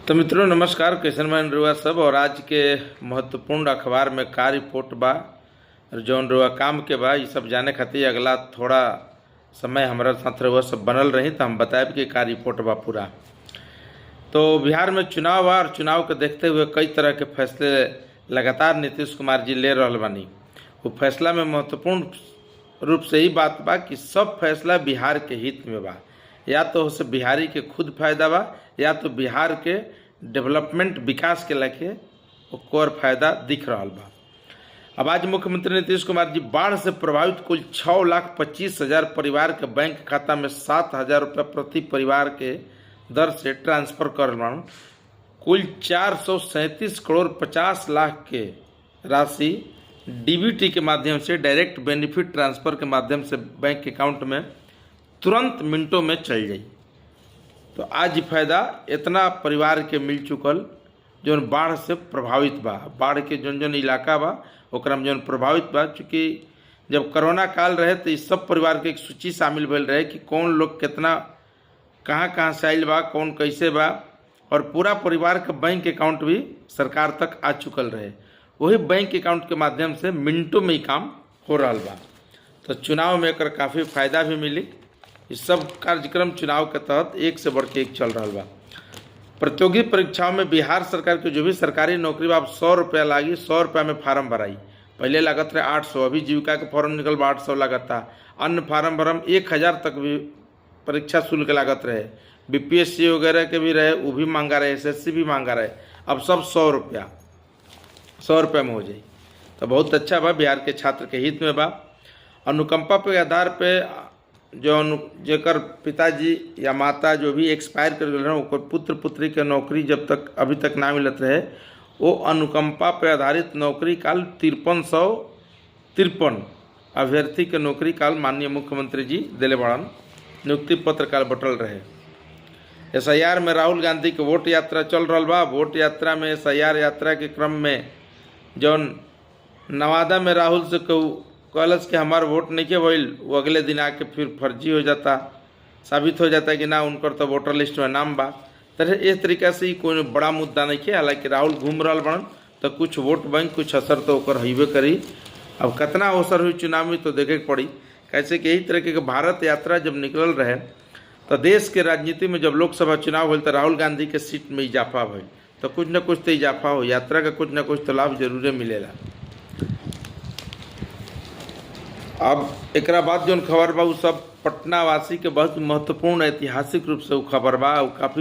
तो मित्रों नमस्कार, कैसन बन रुआ सब। और आज के महत्वपूर्ण अखबार में का रिपोर्ट बा और जौन रुआ काम के बा, ये सब जाने खातिर अगला थोड़ा समय हमारा साथ रुआ सब बनल रही तो हम बताएब कि का रिपोर्ट बा पूरा। तो बिहार में चुनाव बा और चुनाव के देखते हुए कई तरह के फैसले लगातार नीतीश कुमार जी ले रहल बानी। वो फैसला में महत्वपूर्ण रूप से ही बात बा कि सब फैसला बिहार के हित में बा, या तो उससे बिहारी के खुद फायदा बा या तो बिहार के डेवलपमेंट विकास के लेके ओकर फायदा दिख रहा बा। अब आज मुख्यमंत्री नीतीश कुमार जी बाढ़ से प्रभावित कुल 6,25,000 परिवार के बैंक खाता में 7,000 रुपया प्रति परिवार के दर से ट्रांसफर कर रहा। कुल 437 करोड़ 50 लाख के राशि डीबीटी के माध्यम से, डायरेक्ट बेनिफिट ट्रांसफर के माध्यम से बैंक अकाउंट में तुरंत मिनटों में चल जाई। तो आज ही फायदा इतना परिवार के मिल चुकल जौन बाढ़ से प्रभावित बा। बाढ़ के जौन जौन इलाका बा ओकरा में जौन प्रभावित बा, चूँकि जब कोरोना काल रहे तो इस सब परिवार के एक सूची शामिल भइल रहे कि कौन लोग कितना कहाँ कहाँ से आइल बा, कौन कैसे बा, और पूरा परिवार के बैंक अकाउंट भी सरकार तक आ चुकल रहे। वही बैंक अकाउंट के माध्यम से मिनटों में ही काम हो रहा बा। तो चुनाव में एकर काफ़ी फायदा भी मिली। इस सब कार्यक्रम चुनाव के तहत एक से बढ़ के एक चल रहा बा। प्रतियोगी परीक्षाओं में बिहार सरकार के जो भी सरकारी नौकरी बा, अब 100 रुपया लागी, 100 रुपया में फार्म भराई। पहले लागत रहे 800, अभी जीविका के फॉर्म निकल बा 800 लागत। अन्य फार्म भरम 1000 तक भी परीक्षा शुल्क लागत रहे। बीपीएससी वगैरह के भी रहे, वो भी महंगा रहे, एसएससी भी महंगा रहे। अब सब 100 रुपया, 100 रुपया में हो जाई तो बहुत अच्छा बा, बिहार के छात्र के हित में बा। अनुकंपा के आधार पे जो जेकर पिताजी या माता जो भी एक्सपायर कर गए रहे, ओकर पुत्र पुत्री के नौकरी जब तक अभी तक ना मिलत रहे, वो अनुकंपा पे आधारित नौकरी काल 5353 अभ्यर्थी के नौकरी काल माननीय मुख्यमंत्री जी दिले बड़न, नियुक्ति पत्र काल बटल रहे। एसआईआर में राहुल गांधी के वोट यात्रा चल रहा बा। वोट यात्रा में एसआईआर यात्रा के क्रम में जौन नवादा में राहुल से कहू कहलस कि हमार वोट नहीं के भइल, वो अगले दिन आके फिर फर्जी हो जाता, साबित हो जाता है कि ना उनकर तो वोटर लिस्ट में नाम बा। तरह इस तरीका से ही कोई बड़ा मुद्दा नहीं के। हालांकि राहुल घूम रहा बड़न तो कुछ वोट बैंक कुछ असर तो ओकर हईबे करी। अब कितना असर हुई चुनाव में तो देखे के पड़ी। कैसे कि यही तरीके के भारत यात्रा जब निकलल रहे तो देश के राजनीति में जब लोकसभा चुनाव होल तो राहुल गांधी के सीट में इजाफा भइल, तो कुछ न कुछ तो इजाफा हो, यात्रा का कुछ न कुछ तो लाभ जरूरे मिलेला। अब एकरा बाद जौन खबर बा उ सब पटना वासी के बहुत महत्वपूर्ण ऐतिहासिक रूप से उ खबर बा। उ काफ़ी